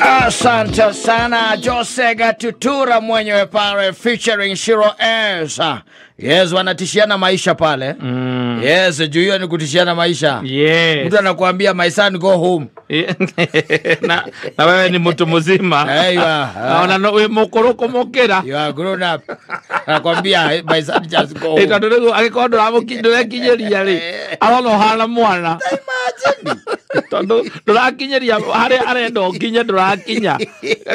Asante sana Jose Gatutura mwenyewe pale featuring Shiro S. Yes, wanatishiana maisha pale. Yes, juu hiyo ni kutishiana maisha. Yes. Mtu anakuambia my son go home. Na wewe ni mtu mzima. Hey, you are. Naona no we mukuru kumukira. You are grown up. Anakuambia my son just go home. Tondu riu angikorwo ndũramũkinyeria ri, arona ũhana mwana. Imagine. Tondu ndũrakinyeria haria arenda ũkinye ndũrakinya.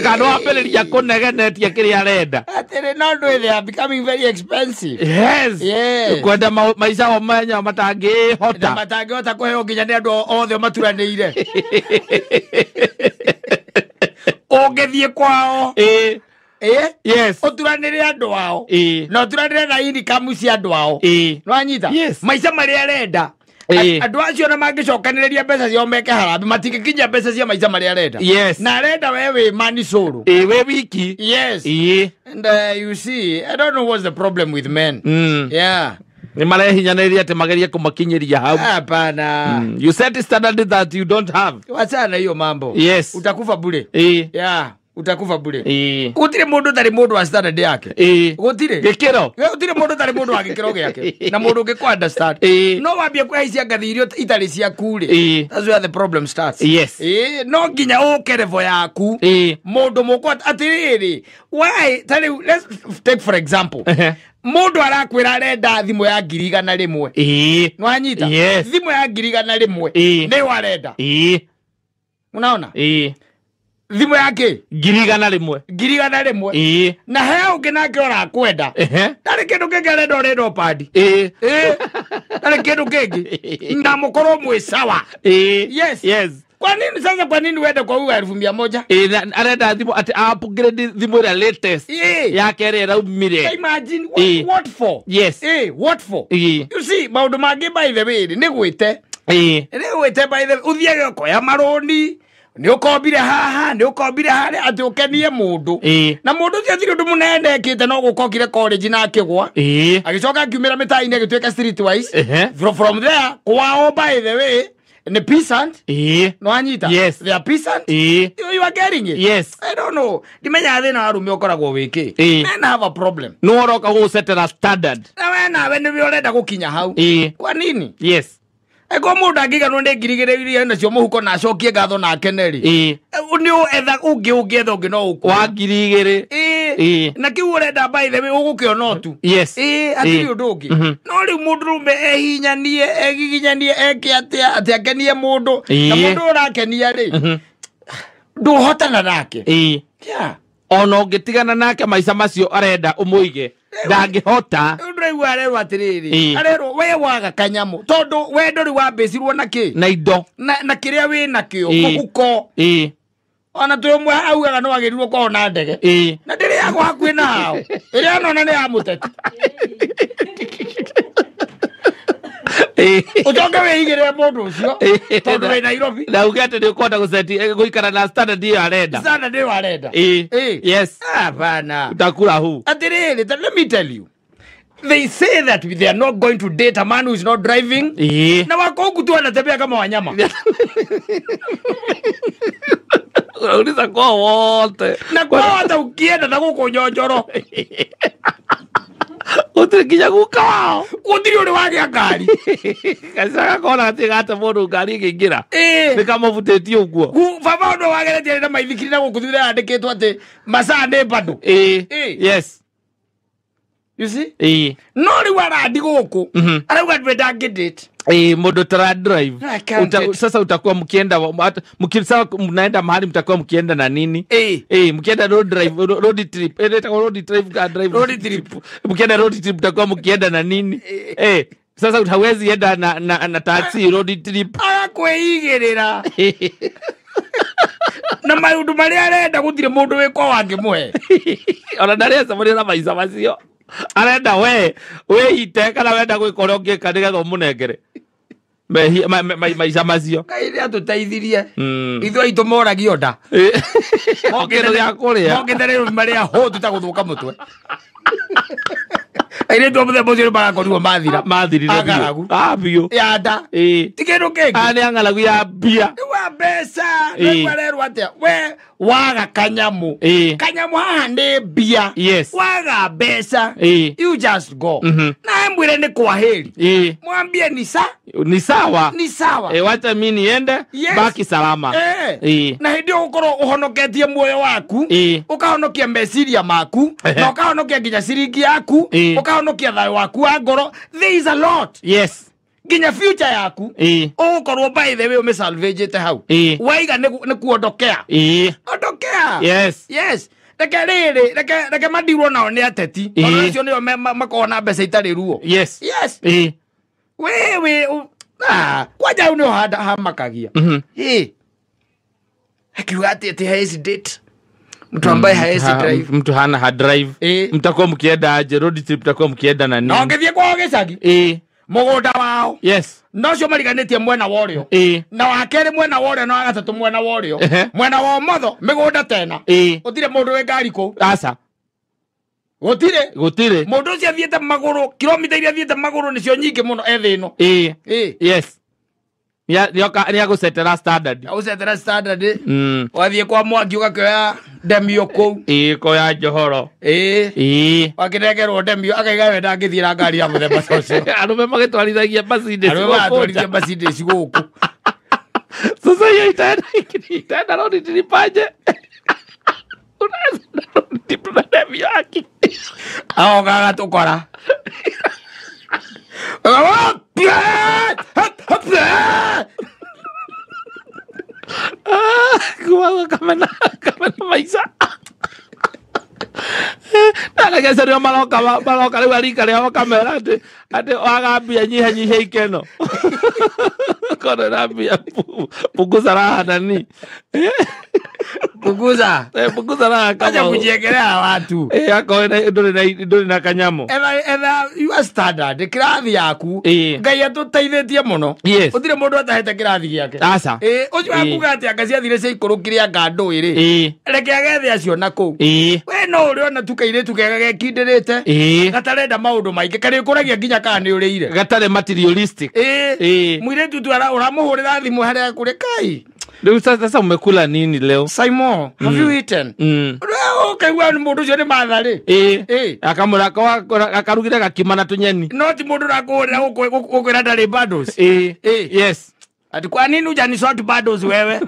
Kana wambĩrĩria kũnegenetia kĩrĩa arenda. Atĩrĩ no ndũ they are becoming very expensive. Yes. Yes. Kwenda maica o menya matangĩhota. Na matangĩhota kũheo nginya nĩ andũ othe maturanĩire. Ũngĩthiĩ kwao. Yes. Ũturanĩre andũ ao. Na ũturanĩre na income cia andũ ao. Nĩwanyita? Yes. Maica marĩa arenda. Andũ acio na mangĩcokanĩrĩria mbeca ciao meke harambee matingĩkinyia mbeca cia maica marĩa arenda. Yes. Na arenda we wĩ manisũrũ. Wĩ wiki. Yes. And you see, I don't know what's the problem with men. Yeah. Ni marehinyanĩria atĩ magerie kũmakinyĩria hau. Hapana. You set a standard that you don't have. Wachana hiyo mambo. Yes. Utakufa bure. Yeah. Utakufa bure. Gutire mundu tari mundu wa standard yake. Gutire. Gikiro. Gutire mundu tari mundu wa gikiro giake. Na mundu ungi ku understand. No wambie kuhaicia ngathi iria itari ciaku ri. That's where the problem starts. Yes. No nginya uke level yaku. Mundu mukwa atiriri. Why? Tari let's take for example. Mundu arakwira arenda thimu ya 100,000. Nwanyita? Yes. Thimu ya 100,000. Ni warenda. Unaona? Thimu yake 100,000. 100,000. Na he ungi nake urakwenda. Ndari kindu kingi arenda urenda padi. Ndari kindu kingi. Na mukorwo mwi sawa. Yes. Yes. Kwa nini sasa, kwa nini uende kwa huyu 100,000? Arenda thimu ati upgrade thimu ĩrĩa latest. Yake ĩrĩa ĩraumire. Imagine what for? Yes. What for? You see, maundu mangi by the way ni gwite. Ni gwite by the uthiage ukoya maroni. Ni ukombire haha, ni ukombire haria ati ukenie mundu. Na mundu ucio thiri undu munene ekite no gukokire college na akigwa. Agicoka akiumira mitai-ini agituika streetwise. From there kwao by the way ni peasant. No anyita. Yes. They are peasant. You are getting it. Yes. I don't know. Ndimenya thina arume ukoragwo wiki. Men have a problem. No uroka gusetera standard. Na we nawe ni urenda gukinya hau. Kwa nini? Yes. Eko mundu angiganwo ni 2,000 iria nacio muhuko na acokie ngatho na akene ri. Ni etha ungi ungietha ungi no uku. Wa 2,000. Na kiu urenda by the way ugukiona tu. Yes. Atiri undu ungi. No riu mundu rume ehinyanie egiginyanie eke atia ati akenie mundu. Na mundu urakenia ri. Nduhotana nake. Yeah. Ona ungitigana nake maica macio arenda umuige. Ndangihota. Ndiraigua arerwo atiriri. Arerwo we waga kanyamu tondu wendo ri wambicirwo na ki? Na indo. Na kiria wi nakio muhuko. Ona twi umwe augaga no agirirwo kwao na ndege. Na ndiri yagwa hakuhi na hao. Iria nona ni ya muteti. Ucoke wĩigĩrĩre mũndũ ũcio tondũ wĩ Nairobi. Na uge atĩ nĩ ũkwenda gũceti gũikara na standard ĩyo arenda. Standard ĩyo arenda. Yes. Hapana. Utakula huu. Atirĩrĩ, let me tell you. They say that they are not going to date a man who is not driving. Na wako huku tu wanatembea kama wanyama. Unauliza kwa wote. Na kwa hata ukienda na gũkũ nyonjoro. Gũtirĩ nginya guka wao. Gũtirĩ ũrĩ wagĩa ngari. Gaca gakona gatirĩ gate mũndũ ngari ĩngĩingĩra. Nĩ kamũbutĩtie ũguo. Baba ũndũ wageretie arĩ na maithikiri na gũkũ thutha yandĩkĩtwo atĩ masaa nĩ bado. Yes. You see? No rĩu arandi gũkũ. Arauga ndwe ndangĩ-date. Mundu tara drive. Sasa utakuwa mkienda mkisema mnaenda mahali mtakuwa mkienda na nini? Mkienda road drive, road trip. Road drive ka drive. Road trip. Mkienda road trip mtakuwa mkienda na nini? Sasa hawezi enda na taxi road trip. Agakwĩigĩrĩra. Na maundu maria arenda gũtirĩ mũndũ wĩ kwao angĩmũhe. Ona ndarĩacemania na maica macio. Arenda we wĩite kana wenda gwĩka ũrĩa ũngĩka nĩgetha ũmũnengere maica macio. Ngai nĩ atũteithirie. Ithuĩ aitũ moragio nda. Kĩndũ gĩa kũrĩa. Mokĩte rĩu marĩa hũtu ta gũthũka mũtwe. Airĩtu a mũthemba ũcio nĩ marakorirwo mathira. Mathirire biũ. Ang'aragu. Ah, biũ. Ya nda. Ĩĩ. Ti kĩndũ kĩngĩ. Ah, nĩ ang'aragu ya mbia. Nĩ wa mbeca. Ĩĩ. Rĩu arerwo atĩa? We waga kanyamũ. Ĩĩ. Kanyamũ haha nĩ mbia. Yes. Waga mbeca. Ĩĩ. You just go. Mhm. Na mwĩre nĩ kwaheri. Ĩĩ. Mwambie ni sa Ni sawa. ni sawa. Eh, wacha mi niende. Yes. Baki salama. Eh. Ĩĩ. Na hĩndĩ ĩyo ũgũkorwo ũhonoketie muoyo waku. Ĩĩ. Ũkahonokia meciria maku. Ehe. Na ũkahonokia nginya ciringi yaku. Ĩĩ. Ũkahonokia thayũ waku wa ngoro. There is a lot. Yes. Nginya future yaku. Ĩĩ. Ũgũkorwo by the way ũmĩsalvagĩte hau. Ĩĩ. Waiga nĩ kuondokea. Ĩĩ. Ondokea. Yes. Yes. Reke rĩrĩ, reke mandirwo nao nĩ ateti. Ĩĩ. Tondũ acio nĩo makoragwo na mbeca itarĩ ruo. Yes. Yes. Ĩĩ. We kwanja hau nĩho hamakagia. Mhm. Ĩĩ. Akiuga atĩ haezi date. Mtu ambaye haezi drive. Mtu hana ha drive. Ĩĩ. Mtakuwa mkienda aje road trip, mtakuwa mkienda na Na nini? ũngĩthiĩ kwao gĩcagi, Ĩĩ. mũgũnda wao. Yes. Na ũcio mariganĩtie mwena wa ũrĩo. Ĩĩ. Na wa kerĩ mwena wa ũrĩo na wa gatatũ mwena wa ũrĩo. Ehe. Mwena wa ũmotho mĩgũnda tena. Ĩĩ. Gũtirĩ mũndũ wĩ ngari kũu. Aca. Gũtirĩ. Gũtirĩ. Mũndũ ũcio athiĩte magũrũ, kilomita iria athiĩte magũrũ nĩcio nyingĩ mũno e thĩ ĩno. Ĩĩ. Ĩĩ. Yes. Nĩ agũcetera standard. Agũcetera standard. Mm. Wathiĩ kwa Mwangi ũgakĩoya ndemio kũu. Ĩĩ, koya njohoro. Ĩĩ. Ĩĩ. Wakĩnengerwo ndemio akaiga we ndangĩthiĩ na ngari ya mũthemba ta ũcio. Arũme magĩtwarithagia Mercedes Arũme gũkũ maratwarithia nja. Mercedes gũkũ. Sasa hiyo itaenda road trip aje? Unaenda road trip na ndemio yake. Agoka agatũkora. Kumaga kamena maica. Ndaregeca nĩo maroka rĩu arika rĩao makamera atĩ waga mbia nyihanyihia ikeno. Kono na mbia punguza raha nani. Punguza. Punguza raha kama. Acha kujiekelea watu. Akorwo ndũrĩ na kanyamũ. Etha your standard kĩrathi yaku. Ĩĩ. Ngai atũteithĩtie mũno. Yes. Gũtirĩ mũndũ atahete kĩrathi gĩake. Aca. Ĩĩ, ũcio wakuga atĩ anga ciathire ciaikũrũkire anga ndũĩ rĩ. Ĩĩ. Reke agethe acio na kũu. Ĩĩ. We no ũrĩona tu kairĩtu kega gekindĩrĩte. Ĩĩ. Gatarenda maũndũ maingĩ karĩkũragia nginya kana nĩ ũrĩire. Gatarĩ materialistic. Ĩĩ. Ĩĩ. Mũirĩtu tu ũramũhũrĩra thimũ harĩa kũrĩ kai. Rĩu sasa umekula nini leo? Simon, have you eaten? Mm. Ũkaigua nĩ mũndũ ũcio nĩ matha rĩ. Ĩĩ. Ĩĩ. Akamũra akarugire gakima na tũnyeni. No ti mũndũ ũrakũhũrĩra gũkwĩra ndarĩ bundles. Ĩĩ. Ĩĩ. Yes. Ati kwa nini hujanisort bundles wewe?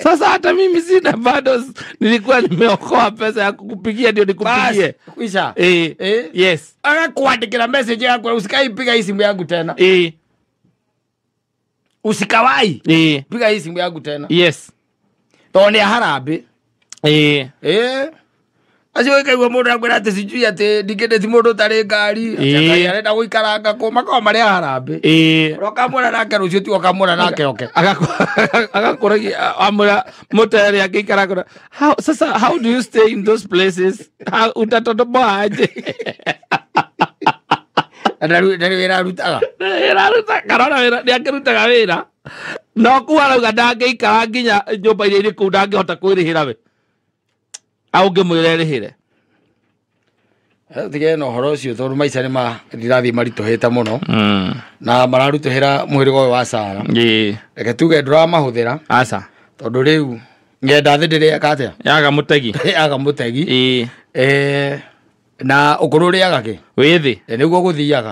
Sasa hata mimi sina bundles, nilikuwa nimeokoa pesa ya kukupigia ndio nikupigie. Bas, kwisha. Ĩĩ. Ĩĩ. Yes. Agakwandĩkĩra message yaku usikaipiga hii simu yangu tena. Ĩĩ. Usikawai. Ĩĩ. Piga hii simu yangu tena. Yes. Tondũ nĩ harambĩ. Ĩĩ. Ĩĩ. Acio ũkaigua mũndũ akwĩra atĩ sijui atĩ ndingĩndĩ ti mũndũ ũtarĩ ngari. Ĩĩ. Ngai arenda gũikaranga kũ makoragwo marĩ harambĩ. Ĩĩ. Ũkamwĩra nake rũciũ tiga ũkamwĩra nake oke. Agakũragia amwĩra mũtere angĩikara kũra. How sasa how do you stay in those places? How utatotoboa aje? Ndarĩ wĩra arutaga. Ĩraruta karora wĩra nĩ akĩrutaga wĩra. No kuo arauga ndangĩikara nginya nyũmba iria irĩ kũu ndangĩhota kwĩrĩhĩra we. Au ũngĩmwĩra erĩhĩre. Tigane na ũhoro ũcio tondũ maica nĩ ndirathiĩ maritũhĩte mũno. Na mararutũhĩra mũhĩrĩga ũyũ wa Sara. Ĩĩ. Reke tuge ndũramahũthĩra. Aca. Tondũ rĩu ng'enda thĩ ndĩrĩeka atĩa? Yaga mũtegi. Yaga mũtegi. Ĩĩ. Na ũkũrũ ũrĩaga kĩ? Wĩ thĩ. Nĩguo gũthiaga.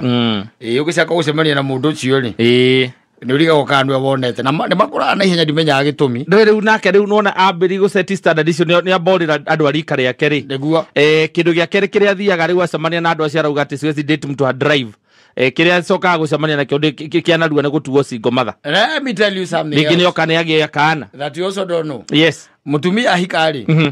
Ĩĩ, ũgĩcoka gũcemania na mũndũ ũcio rĩ. Ĩĩ. Nĩ ũrigagwo kana nĩwe wonete. Na nĩ makũraga na ihenya ndimenyaga gĩtũmi. Ndũĩ rĩu nake rĩu nĩwona ambĩrĩria gũseti standard icio nĩ amborĩra andũ a rika rĩake rĩ. Nĩguo. Kĩndũ gĩa kerĩ kĩrĩa athiaga rĩu acemania na andũ acio arauga atĩ siwezi date mtu ha drive. Kĩrĩa acokaga gũcemania nakĩo kĩa narua nĩ gũtuo single mother. Let me tell you something Rĩngĩ else. nĩoka nĩ agĩa kana. That you also don't know. Yes. Mũtumia ahika rĩ.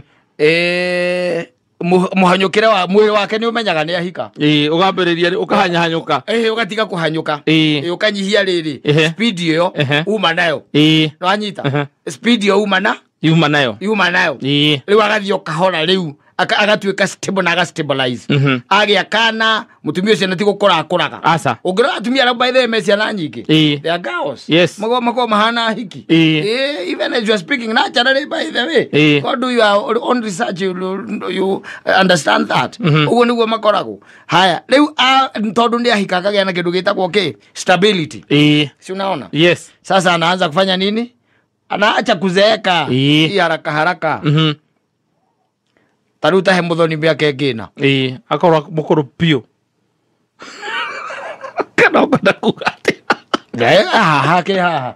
Mũhanyũkĩre wa mwĩrĩ wake nĩ ũmenyaga nĩ ahika. Ĩĩ, ũgambĩrĩria ũkahanyahanyũka. Ĩĩ, ũgatiga kũhanyũka. Ĩĩ. Ĩĩ, ũkanyihia rĩrĩ. Speed ĩyo uma nayo. Ĩĩ. Nĩwanyita? Speed ĩyo uma na Yuma nayo. Yuma nayo. Ĩĩ. Rĩu agathiĩ o kahora rĩu Agatuĩka stable na agastabilize. Agĩa kana mũtumia ũcio nĩ ti gũkũra akũraga. Aca. Ũngĩrora atumia arĩa by the way me ciana nyingĩ. They are girls. Yes. Makoragwo mahana hiki. Even as you are speaking naturally by the way. Go do your own research, you understand that. Ũguo nĩguo makoragwo. Haya, rĩu tondũ nĩ ahika akagĩa na kĩndũ gĩtagwo kĩ? Stability. Si unaona? Yes. Sasa anaanza kufanya nini? Anaacha kuzeeka. Hii haraka haraka. Ta rĩu tahe mũthoni mĩaka ĩngĩ ĩna. Akorwo mũkũrũ biũ. Kana ũkwenda kuga atĩa? Haha kĩ haha.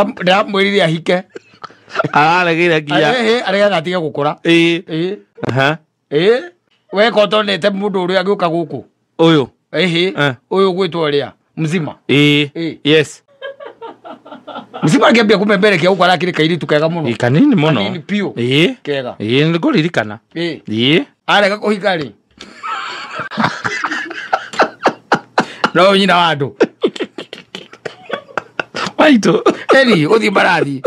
Ndĩramwĩrire ahike. Araregire nginya. Aregaga atige gũkũra. Weka ũtonete mũndũ ũrĩa agĩũka gũkũ. Ũyũ. Ũyũ gwĩtwo ũrĩa mzima. Yes. Mzima akĩambia kũmemberekia gũkũ arakĩrĩ kairĩtu kega mũno. Kanini mũno. Kanini biũ. Kega. Nĩngũririkana. Arega kũhika rĩ. No nyina wa andũ. Maitũ. Eri ũthiĩ mbarathi.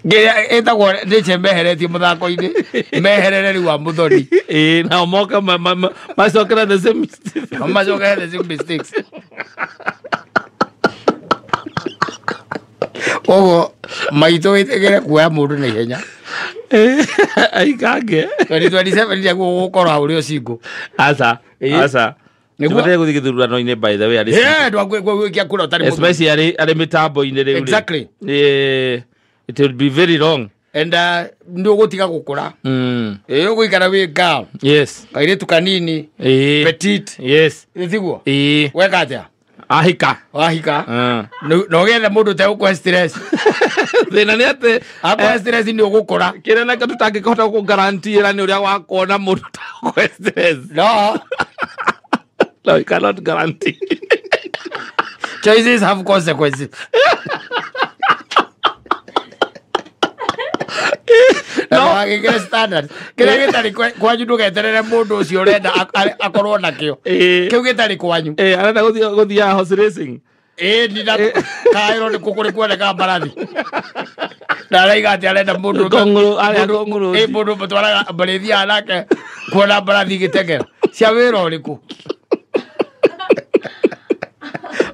Nginya ĩtagwo nĩche meheretie mũthako-inĩ. Meherere rĩu wa mũthoni. Nao moka macokera the same mistakes. Macokera the same mistakes. Koguo maitũ wĩtĩkĩre kuoya mũndũ na ihenya. Aikange. 2027 nĩguo ũgũkorwo ũrĩ o single. Aca. Aca. Nĩguo gũthiĩ gĩthurano-inĩ by the way arĩ. Ndwagwĩkia kura ũtarĩ mũthuri. Especially arĩ mĩtambo-inĩ rĩu. Exactly. It will be very wrong. And nĩ ũgũtiga gũkũra. Ũgũikara wĩ girl. Yes. Kairĩtu kanini. Petite. Yes. Tiguo? Weka atĩa? Ahika. Wahika. Na ũgethe mũndũ ũtegũkũhe stress. Thĩna nĩ atĩ akũhe stress nĩ ũgũkũra. Kĩrĩa nakĩo tũtangĩkĩhota gũkũgarantiĩra nĩ ũrĩa wa kuona mũndũ ũtegũkũhe stress. No. No, you cannot guarantee. Choices have consequences. No, agĩkĩre standard. Kĩrĩa gĩtarĩ kwanyu ndũgeterere mũndũ ũcio ũrenda akorwo nakĩo. Kĩu gĩtarĩ kwanyu. Arenda gũthiaga horse racing. Nina kaĩrwo nĩ kũ kũrĩ kuoneka mbarathi. Na araiga atĩ arenda mũndũ mũndũ mũtwaraga marĩthiaga nake kuona mbarathi igĩteng'era. Cia wĩra ũrĩkũ?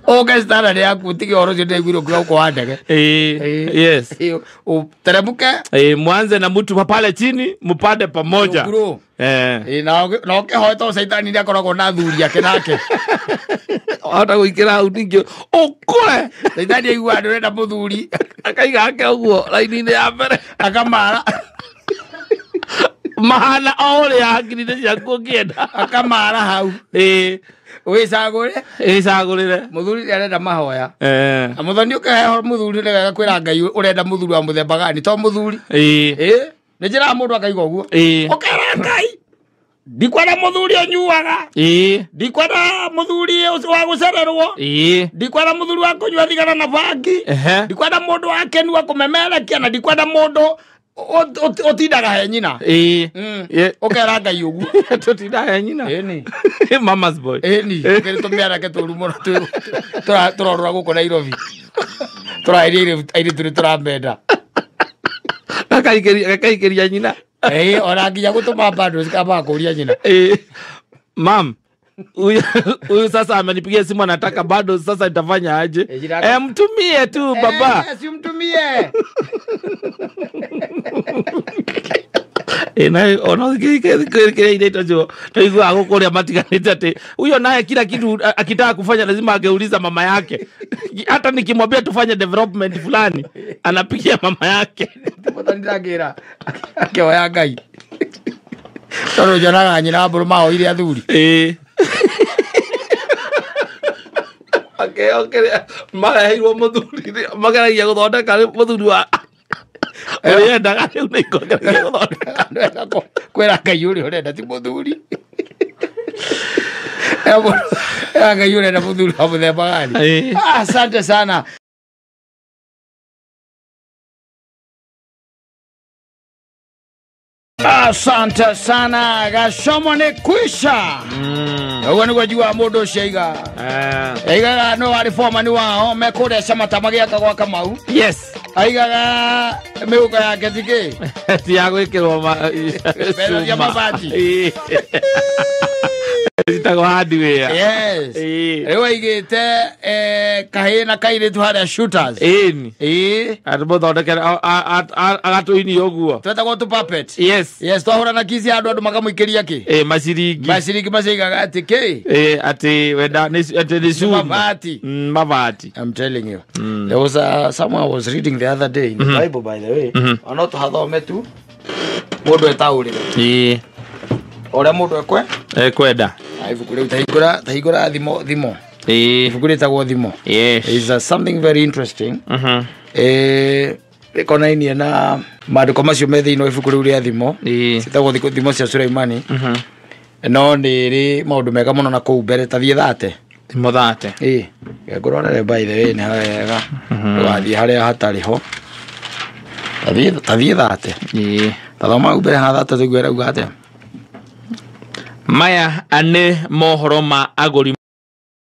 Ũke standard yaku ũtige ũhoro ũcio ndĩraiguire ũkiuga ũko wa ndege. Yes. Ũteremke. Mwanze na mtu pale chini mpande pamoja. Na ũkĩhoe tondũ caitani nĩ akoragwo na athuri ake nake. Ahota gũikĩra hau ningĩ ũkũre. Caitani aiguaga ndũrenda mũthuri. Akaiga ake ũguo raini-inĩ ya mbere. Akamara. Mahana o ũrĩa hakiri-inĩ ciaku ũngĩenda. Akamara hau. Wĩcagũre. Ĩcagũrĩre. Mũthuri nĩ arenda mahoya. Na mũthoni ũkĩhe mũthuri nĩ wega kwĩra Ngai ũrenda mũthuri wa mũthemba gani to mũthuri. Nĩ njĩraga mũndũ akaiga ũguo. Ũkera Ngai. Ndikwenda mũthuri ũnyuaga. Ndikwenda mũthuri wa gũcererwo. Ndikwenda mũthuri wa kũnyua thigara na bangi. Ndikwenda mũndũ wa kĩnua kũmemerekia na ndikwenda mũndũ ũtindaga he nyina. Ũkera Ngai ũguo. Tũtindaga he nyina. Mama's boy. Kĩrĩ tũmĩanake tũru mũno tũrorora gũkũ Nairobi. Tũraeria airĩtu nĩ tũramenda. Gakaikĩria nyina. Ona nginya gũtũma bundles kaba kũria nyina. Mam, huyu sasa amenipigia simu anataka bado sasa nitafanya aje? Mtumie tu baba. Si mtumie. Na ona kile inaitwa jo. Tuigua gũkũrĩa matiganĩte atĩ huyo naye kila kitu akitaka kufanya lazima angeuliza mama yake. Hata nikimwambia tufanye development fulani anapigia mama yake. Ndĩragira akĩhoya Ngai. Tondũ njonaga nyina mbũrũ mahoire athuri. Akĩokeria mareheirwo mũthuri mageragia gũthondeka mũthuri wa ũrĩa rĩu nĩ ikongeragia gũthondeka. Kwĩra Ngai ũrĩa ũrenda ti mũthuri. Ngai ũrenda mũthuri wa mũthemba gani. Asante sana. Asante sana gacomo nĩ kwisha. Ũguo nĩguo njiguaga mũndũ ũcio aiga. Aigaga no warĩ foreman wao mekũrĩa Camata magĩaka gwa Kamau. Yes. Aigaga mĩhuko yake ti kĩ? Ti ya gwĩkĩrwo Mbeca cia mabati. Citagwo hardware. Yes. Rĩu aigĩte kahĩĩ na kairĩtu harĩa shooters. Ĩni. Ĩĩ. Atũmũthondekere agatũinia ũguo. Twetagwo tũ puppet. Yes. Yes, twahũra na kici andũ andũ makamũikĩria kĩ? Ĩ maciringi. Maciringi macio aigaga atĩ kĩ? Ĩ atĩ wenda atĩ nĩ cuma. Mabati. Mabati. I'm telling you. There was someone I was reading the other day in the Bible, by the way. Ono tũhathome tu mũndũ etaũrĩre. Ĩ. Ũrĩa mũndũ ekwe? Ekwenda. Ibuku rĩu tahingũra thimo. Ĩ. Ibuku rĩtagwo thimo. Yes. Is something very interesting. Rĩkonainie na maandĩko macio me thĩinĩ wa ibuku rĩu rĩa thimo. Citagwo thimo cia Suleimani. No nĩ rĩ maũndũ mega mũno na kũu mbere ta thiĩ thate. Thimo thate. Ĩ. Ngũrorere by the way nĩ wega. Ndũgathiĩ harĩa hatarĩ ho. Ta thiĩ thate. Ĩ. Tathoma hau mbere ha thate tũigue ĩrauga atĩa. Maya nĩ mohoro ma agũri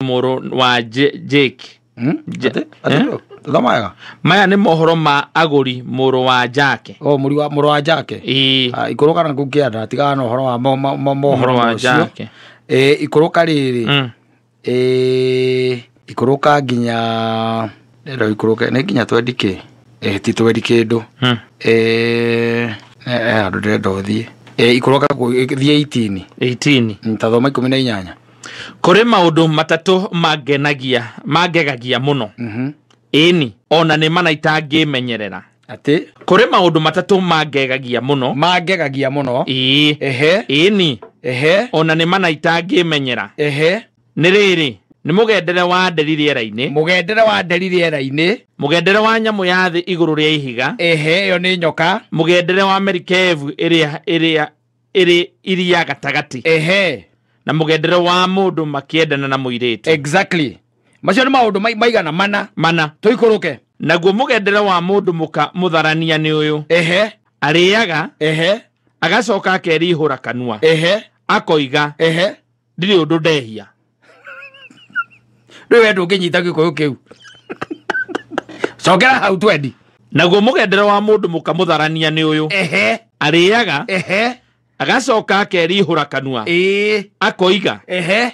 mũrũ wa Jake. Thoma wega. Maya nĩ mohoro ma agũri mũrũ wa Jake. O mũrũ wa Jake. Ĩ. Ikũrũka na kũu kĩanda tigana na ũhoro wa mohoro wa Jake. Ĩ ikũrũka rĩrĩ. Ĩ ikũrũka nginya rĩro ikũrũke nĩ nginya twendi kĩ? Ĩ ti twendi kĩndũ. Ĩ handũ ndĩrenda ũthiĩ. Ikũrũka thiĩ 18. 18. Tathoma 18. Kũrĩ maũndũ matatũ mangegagia mũno. Ĩni ona nĩ mana itangĩmenyerera. Atĩ? Kũrĩ maũndũ matatũ mangegagia mũno. Mangegagia mũno. Ĩĩ. Ehe. Ĩni. Ehe. Ona nĩ mana itangĩmenyera. Ehe. Nĩ rĩrĩ, nĩ mũgendere wa nderi rĩera-inĩ. Mũgendere wa nderi rĩera-inĩ. Mũgendere wa nyamũ ya thĩ igũrũ rĩa ihiga. Ehe, ĩyo nĩ nyoka. Mũgendere wa merikebu ĩrĩa ĩrĩ iria gatagatĩ. Ehe. Na mũgendere wa mũndũ makĩendana na mũirĩtu. Exactly. Macio nĩ maũndũ maigana mana. Mana. Tũikũrũke. Naguo mũgendere wa mũndũ mũka mũtharania nĩ ũyũ. Ehe. Arĩaga. Ehe. Agacoka akerihũra kanua. Ehe. Akoiga. Ehe. Ndirĩ ũndũ ndehia. Rĩu we ndũngĩnyita gĩkũyũ kĩu. Cokera hau twendi. Naguo mũgendere wa mũndũ mũka mũtharania nĩ ũyũ. Ehe. Arĩaga. Ehe. Agacoka akerihũra kanua. Ĩĩ. Akoiga. Ehe.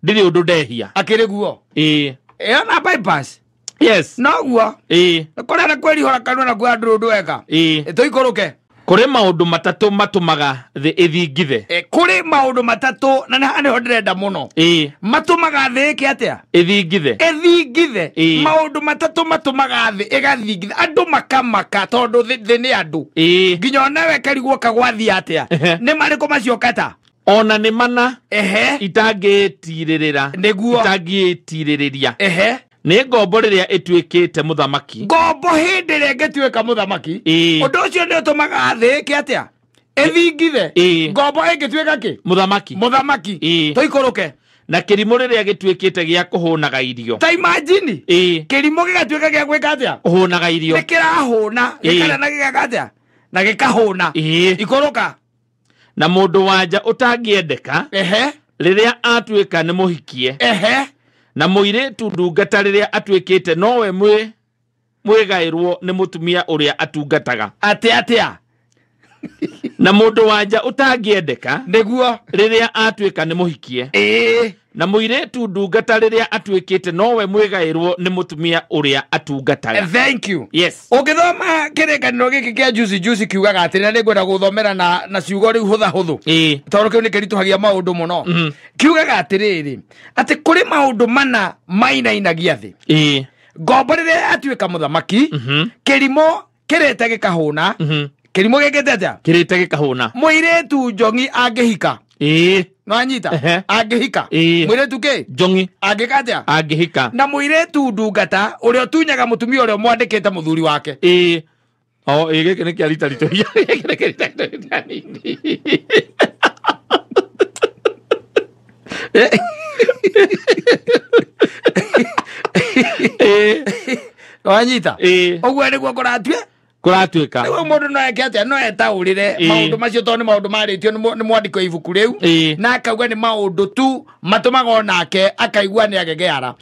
Ndirĩ ũndũ ndehia. Akĩrĩ guo. Ĩĩ. Ĩyo na bypass. Yes. Noguo. Ĩĩ. Kũrĩa na kwĩrihũra kanua na kuoya ndũrĩ ũndũ weka. Ĩĩ. Tũikũrũke. Kũrĩ maũndũ matatũ matũmaga thĩ ĩthingithe. Kũrĩ maũndũ matatũ na nĩ nĩho ndĩrenda mũno. Ĩĩ. Matũmaga thĩ ĩke atĩa? Ĩthingithe. Ĩthingithe. Ĩĩ. Maũndũ matatũ matũmaga thĩ ĩgathingitha. Andũ makamaka tondũ thĩ nĩ andũ. Ĩĩ. Nginya onawe karigwo kagwathiĩ atĩa. Nĩ marĩkũ macio kata? Ona nĩ mana. Ehe. Itangĩtirĩrĩra. Nĩguo. Itangĩtirĩrĩria. Ehe. Nĩ ngombo rĩrĩa ĩtuĩkĩte mũthamaki. Ngombo hĩndĩ ĩrĩa ĩngĩtuĩka mũthamaki. Ĩĩ. Ũndũ ũcio nĩ ũtũmaga thĩ ĩke atĩa? Ĩthingithe. Ĩĩ. Ngombo ĩngĩtuĩka kĩ? Mũthamaki. Mũthamaki. Ĩĩ. Tũikũrũke. Na kĩrimũ rĩrĩa gĩtuĩkĩte gĩa kũhũnaga irio. Ta imagine. Ĩĩ. Kĩrimũ gĩgatuĩka gĩa gwĩka atĩa? Kũhũnaga irio. Nĩ kĩrahũna. Gĩkarĩa na gĩgeka atĩa? Na gĩkahũna. Ĩĩ. Ikũrũka. Na mũndũ wanja ũtangĩendeka. Ehe. Rĩrĩa atuĩka nĩ mũhikie. Ehe. Na mũirĩtu ndungata rĩrĩa atuĩkĩte nowe mwĩgaĩrwo nĩ mũtumia ũrĩa atungataga. Atĩ atĩa? Na mũndũ wanja ũtangĩendeka. Nĩguo. Rĩrĩa atuĩka nĩ mũhikie. Ĩĩ. Na mũirĩtu ndungata rĩrĩa atuĩkĩte nowe mwĩgaĩrwo nĩ mũtumia ũrĩa atungataga. Thank you. Yes. Ũngĩthoma kĩrĩkanĩro gĩkĩ kĩa juicy juicy kiugaga atĩ na nĩngwenda gũthomera na ciugo rĩu hũtha hũthũ. Ĩĩ. Tondũ kĩu nĩ kĩritũhagia maũndũ mũno. Kiugaga atĩrĩrĩ, atĩ kũrĩ maũndũ mana mainainagia thĩ. Ĩĩ. Ngombo rĩrĩa yatuĩka mũthamaki, kĩrimũ kĩrĩte gĩkahũna. Kĩrimũ gĩkĩte atĩa? Kĩrĩte gĩkahũna. Mũirĩtu njongi angĩhika. Ĩĩ. Nwanyita? Angĩhika. Mũirĩtu kĩ? Njongi. Angĩka atĩa? Angĩhika. Na mũirĩtu ndungata ũrĩa ũtunyaga mũtumia ũrĩa ũmwandĩkĩte mũthuri wake. Ĩĩ. O ĩĩ gĩkĩ nĩ kĩa rita ritũ. Gĩkĩ nĩ kĩa rita ritũ nini. Ĩĩ. Nwanyita? Ĩĩ. Ũguo nĩguo kũratue? Kũratuĩka. Rĩu mũndũ no eke atĩa? No etaũrĩre maũndũ macio tondũ nĩ maũndũ marĩtio nĩ mwandĩko wa ibuku rĩu, na akauga nĩ maũndũ tu matũmaga onake akaigua nĩ agegeara,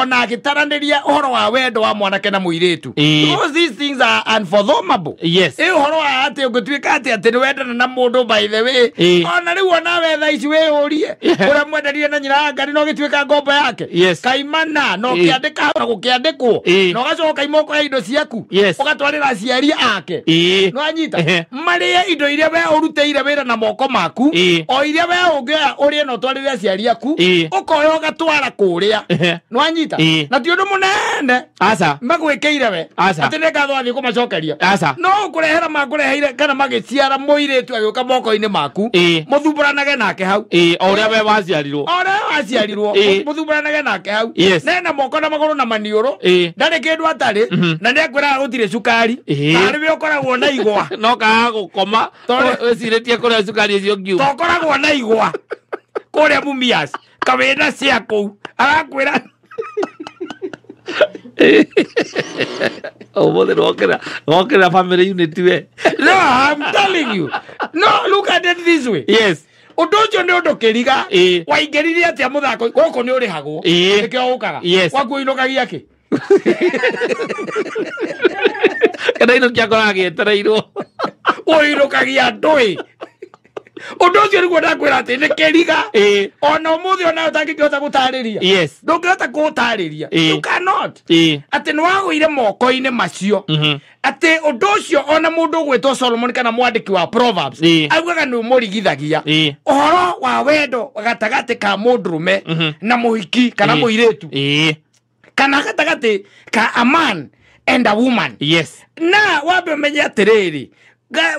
ona agĩtaranĩria ũhoro wa wendo wa mwanake na mũirĩtu. Because these things are unfathomable. Yes. Ĩ ũhoro wa atĩ ũngĩtuĩka atĩ atĩ nĩ wendana na mũndũ, by the way, ona rĩu onawe thaa ici wĩyũrie ũrĩa mwendanire na nyina wa Ngai no gĩtuĩka ngombo yake. Yes. Kaimana no kĩandĩka na gũkĩandĩkwo, na ũgacoka ũkaima ũkoya indo ciaku ũgatwarĩra aciari ake. No anyita marĩe indo iria we ũrutĩire wĩra na moko maku, o iria we ũngĩoya ũrĩe na ũtwarĩre aciari aku, ũkoya ũgatwara kũrĩa. No anyita na ti ũndũ mũnene aca magwĩkĩire we atĩ nĩ ngatho athiĩ kũmacokeria. Aca. No ũkũrehera makũreheire kana magĩciara mũirĩtu agĩũka moko-inĩ maku, mũthumbũranage nake hau. O ũrĩa we waciarirwo. O ũrĩa waciarirwo, mũthumbũranage nake hau. Yes. Nena moko na magũrũ na maniũrũ, ndarĩ kĩndũ atarĩ, na nĩ akwĩraga gũtirĩ cukari, tarĩ we ũkoragwo na igwa. No kaga gũkoma wĩcirĩtie kũrĩa cukari ũcio ngiuma. Tokoragwo na igwa kũrĩa Mumias kawĩna cia kũu arakwĩra ũmũthĩ nĩwokĩra family unit we. No, I'm telling you. No, look at it this way. Yes. Ũndũ ũcio nĩ ũndũ kĩriga. Waingĩrire atĩa mũthako gũkũ nĩ ũrĩhagwo, nĩkĩo ũkaga. Yes. Gwaku ũinũkagia kĩ? Kana inũkia akoraga gĩetereirwo. Ũinũkagia ndũĩ. Ũndũ ũcio nĩguo ndakwĩra atĩ nĩ kĩriga. Ona ũmũthĩ onawe ũtangĩkĩhota gũtarĩria. Yes. Ndũngĩhota kũũtarĩria. You cannot. Atĩ nĩ wagũire moko-inĩ macio. Atĩ ũndũ ũcio ona mũndũ ũgwĩtwo Solomon kana mwandĩki wa Proverbs augaga nĩ ũmũrigithagia ũhoro wa wendo gatagatĩ ka mũndũrũme na mũhiki kana mũirĩtu, kana gatagatĩ ka a man and a woman. Yes. Na wambe ũmenye atĩrĩrĩ,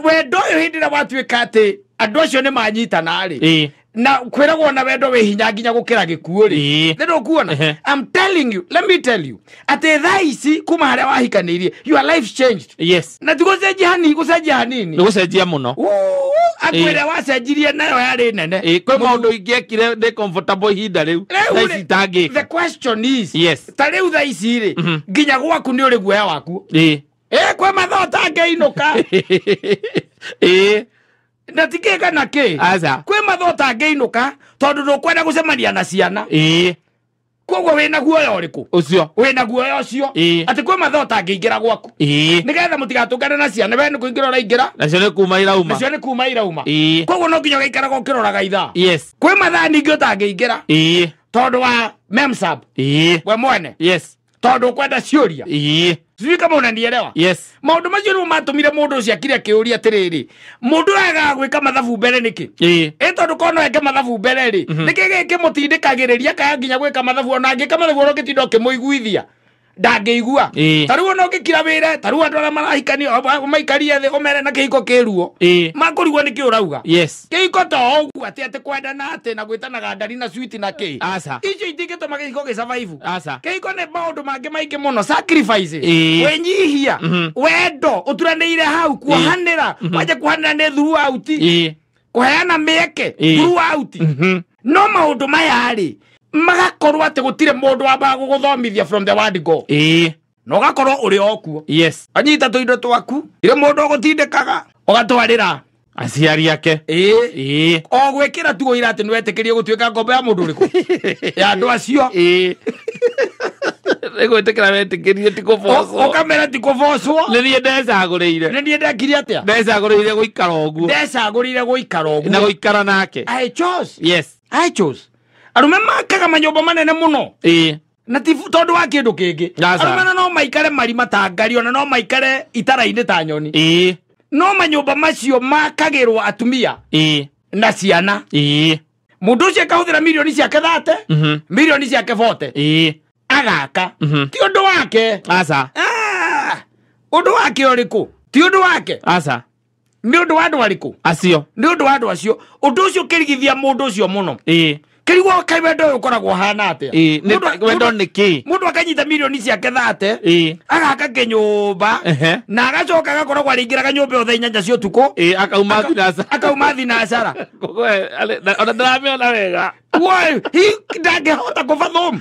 wendo ũyũ hĩndĩ ĩrĩa watuĩka atĩ andũ acio nĩ manyitana rĩ, na kwĩragwo na wendo wĩ hinya nginya gũkĩra gĩkuũ rĩ, nĩ ndũkuona? I'm telling you, let me tell you, atĩ thaa ici kuma harĩa wahikanĩirie, your life changed. Yes. Na ti gũcenjia hanini, gũcenjia hanini. Nĩ gũcenjia mũno. Akwĩra wacenjirie nayo yarĩ nene. Kwĩ maũndũ ingĩekire ndĩ comfortable ihinda rĩu, thaa ici itangĩka. The question is, Yes. ta rĩu thaa ici rĩ, nginya gwaku nĩ ũrĩ guoya waku. Kwĩ mathaa ũtangĩinũka. Na tikĩ kana kĩ? Aca. Kwĩ mathaa ũtangĩinũka tondũ ndũkwenda gũcemania na ciana. Koguo wĩna guoya ũrĩkũ? Ũcio. Wĩna guoya ũcio. Atĩ kwĩ mathaa ũtangĩingĩra gwaku. Nĩgetha mũtigatũngane na ciana, we nĩ kũingĩra ũraingĩra. Nacio nĩ kuma irauma. Nacio nĩ kuma irauma. Koguo no nginya ũgaikaraga ũkĩroraga ithaa. Yes. Kwĩ mathaa ningĩ ũtangĩingĩra. Tondũ wa memsab. We mwene. Yes. Tondũ ũkwenda ciũria. Sijui kama unanielewa. Yes. Maũndũ macio nĩmo matũmire mũndũ ũcio akire akĩũria atĩrĩrĩ, mũndũ agaga gwĩka mathabu mbere nĩkĩ? Ĩ tondũ korwo no eke mathabu mbere rĩ, nĩkĩ gĩkĩ mũtindĩkagĩrĩria kaya nginya gwĩka mathabu, ona angĩka mathabu ona ũngĩtinda ũkĩmũiguithia ndangĩigua. Ta rĩu ona ũngĩkira wĩre, ta rĩu andũ arĩa marahikania maikarie thĩ ũmere na kĩhiko kĩruo, makũrigwo nĩkĩ ũrauga. Yes. Kĩhiko to ũguo atĩ atĩ kwendana atĩ na gwĩtanaga ndari na sweet na kĩ. Aca. Icio itingĩtũma kĩhiko gĩ-survive. Aca. Kĩhiko nĩ maũndũ mangĩ maingĩ mũno, sacrifices, wĩnyihia, wendo ũturanĩire hau, kuohanĩra, kwanja kuohanĩra nĩ throughout, kũheana mĩeke throughout. No maũndũ maya rĩ, magakorwo atĩ gũtirĩ mũndũ wambaga gũgũthomithia from the word go. Na ũgakorwo ũrĩ o kuo. Yes. Anyita tũindo twaku, irĩ mũndũ ũgũtindĩkaga ũgatwarĩra aciari ake. O gwĩkĩra tu ũira atĩ nĩwetĩkĩrie gũtuĩka ngombo ya mũndũ ũrĩkũ? Ya andũ acio. Nĩ gwĩtĩkĩra wetĩkĩrie ti kũbocwo. Ũkamera ti kũbocwo. Nĩ niĩ ndecagũrĩire. Nĩ niĩ ndekire atĩa? Ndecagũrĩire gũikara ũguo. Ndecagũrĩire gũikara ũguo. Na gũikara nake. I chose. Yes. I chose. Arũme makaga manyũmba manene mũno. Na ti tondũ wa kĩndũ kĩngĩ. Arũme no maikare marima ta ngari, ona no maikare itara-inĩ ta nyoni. No manyũmba macio makagĩrwo atumia na ciana. Mũndũ ũcio akahũthĩra mirioni ciake 30, mirioni ciake 40. Agaka. Ti ũndũ wake. Aca. Ũndũ wake ũrĩkũ? Ti ũndũ wake. Aca. Nĩ ũndũ wa andũ arĩkũ? Acio. Nĩ ũndũ wa andũ acio. Ũndũ ũcio ũkĩrigithia mũndũ ũcio mũno. Kĩrigwo kaĩ wendo ũyũ ũkoragwo ũhana atĩa? Wendo nĩ kĩ? Mũndũ akanyita milioni ciake 30 agaka kĩnyũmba na agacoka agakoragwo arĩingĩraga nyũmba ĩyo thaa 8 cia ũtukũ. Akauma thinacara. Akauma thinacara. Ona ndĩramĩona wega. Woi, ndangĩhota kũbathũm.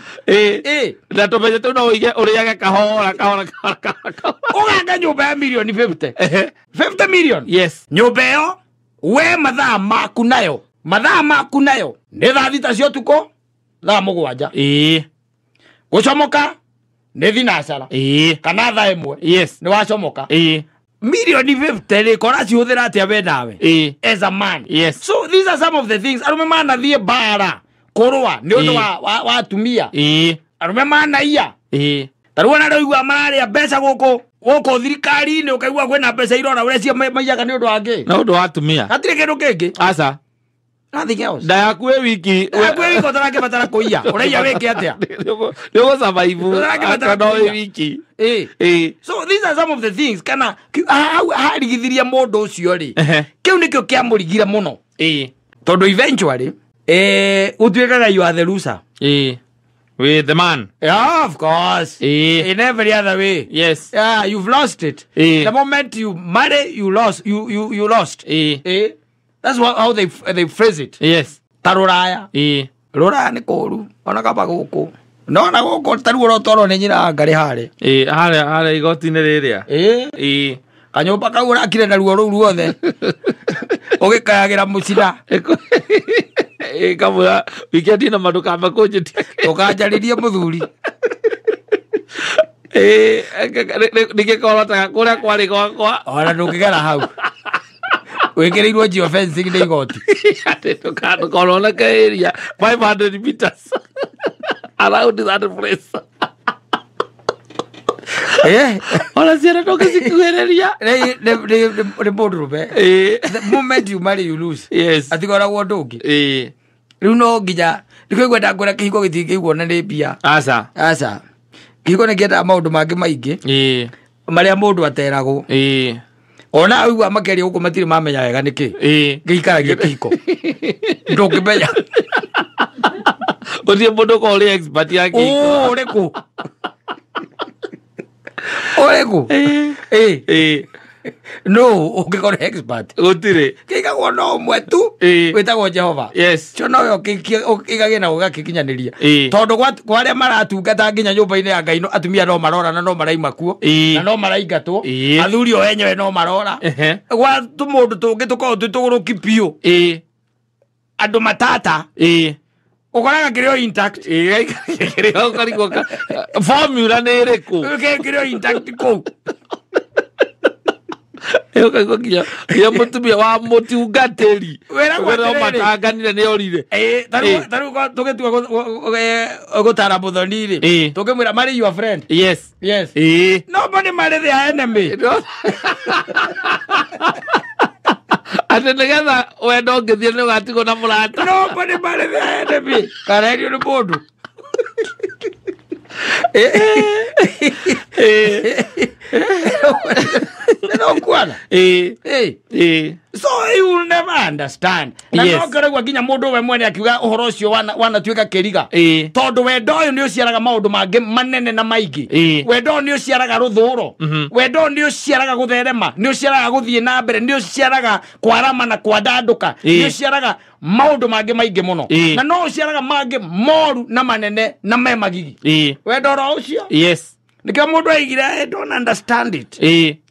Na tũmenye tũu no ũige ũrĩage kahora kahora kahora. Ũgaka nyũmba ya milioni 50. 50 million. Yes. Nyũmba ĩyo we mathaa maku nayo. Mathaa maku nayo nĩ thaa 6 cia ũtukũ, thaa 7. Gũcomoka nĩ thinacara. Kana thaa 1. Yes. Nĩ wacomoka. Milioni 50 rĩ kora cihũthĩra atĩa we nawe? As a man. Yes. So these are some of the things arũme manathiĩ mbara kũrũa nĩ ũndũ wa atumia. Arũme manaiya. Ta rĩu ona rĩu mararĩa mbeca gũkũ gũkũ thirikari-inĩ ũkaigua kwĩna mbeca irora ũrĩa cio maiyaga nĩ ũndũ wa kĩ? Na ũndũ wa atumia. Hatirĩ kĩndũ kĩngĩ. Aca. Nothing else. Nda yaku ĩ wiki. Yaku ĩ wiki ũtarakĩbatara kũiya. Ũraiya wĩke atĩa? Nĩ ũgũ-survive. Ũtarakĩbatara no ĩ kũiya. wiki. So these are some of the things kana harigithirie mũndũ ũcio rĩ. Kĩu nĩkĩo kĩamũrigire mũno. Tondũ eventually ũtuĩkaga you are the loser. With the man. Yeah, of course. In every other way. Yes. Yeah, you've lost it. The moment you marry, you lost. You lost. That's how they phrase it. Yes. Ta rũraya. Rũraya nĩ kũũru. Ona kaba gũkũ. No na gũkũ ta rĩu ũrotwarwo nĩ nyina ngarĩ harĩa. Harĩa igoti-inĩ rĩrĩa. Kanyũmba kau ũrakire naruo rũu ruothe. Ũgĩkayagĩra mũcina. Kamwĩra wikendi ĩno ndũkambe kũnjĩtia. Ndũkanjarĩrie mũthuri. Nĩngĩkorotaga kũrĩa kwarĩ gwakwa. Ona ndũngĩgera hau. Wĩkĩrĩirwo geofencing nĩ igoti. Atĩ ndũkoneke area 500 meters around that place. Ona ciana ndũngĩcikuhĩrĩria. Nĩ mũndũrũme. The moment you marry you lose. Yes. Atigoragwo ũndũ ũngĩ. Rĩu no nginya nĩkĩo ngwenda ngwĩra kĩhiko gĩtingĩiguo na nĩ mbia. Aca. Aca. Kĩhiko nĩkĩendaga maũndũ mangĩ maingĩ. Marĩa mũndũ ateragwo. Ona aigua makĩaria gũkũ matirĩ mamenya wega nĩkĩ. Gĩikaragia kĩhiko. Ndũngĩmenya. Gũtirĩ mũndũ ũkoragwo ũrĩ expert ya kĩhiko. Ũrĩkũ? Ũrĩkũ? No, ũngĩkorwo expert. Gũtirĩ. Kĩigagwo no ũmwe tu. Wĩtagwo Jehova. Yes. Cio nowe ũkĩigagĩra na ũgakĩkinyanĩria. Tondũ kwa arĩa maratungata nginya nyũmba-inĩ ya Ngai atumia no marora na no maraima kuo. Na no maraingatwo. Athuri o enyewe no marora. Gwa tũmũndũ tũngĩ tũkoragwo twĩ tũgũrũki biũ. Andũ matata. Ũkoraga kĩrĩ o intact. Kĩrĩ o ũkarigwo formula nĩ ĩrĩkũ? Kĩrĩ o intact kũu. Ũkaigua nginya mũtumia wa mũtungatĩri Wĩragwo no matanganire nĩ orire. Ta rĩu tũgĩtua gũtara mũthoni rĩ, tũngĩmwĩra marry your friend. Yes. Yes. Nobody marry their enemy. Atĩ nĩgetha wendo ũngĩthiĩ nĩ ũgatigwo na mũrata. Nobody marry their enemy. Karerio nĩ mũndũ. No kuana. So you will never understand. Na no ngoragwo nginya mũndũ we mwene akiuga ũhoro ũcio wanatuĩka kĩriga. Tondũ wendo ũyũ nĩ ũciaraga maũndũ mangĩ manene na maingĩ. Wendo ũyũ nĩ ũciaraga rũthũro. Wendo ũyũ nĩ ũciaraga gũtherema, nĩ ũciaraga gũthiĩ na mbere, nĩ ũciaraga kwarama na kwandandũka, nĩ ũciaraga maũndũ mangĩ maingĩ mũno. Na no ũciaraga mangĩ moru na manene na me magigi. Wendo oro ũcio. Yes. Nĩkĩo mũndũ aigire I don't understand it.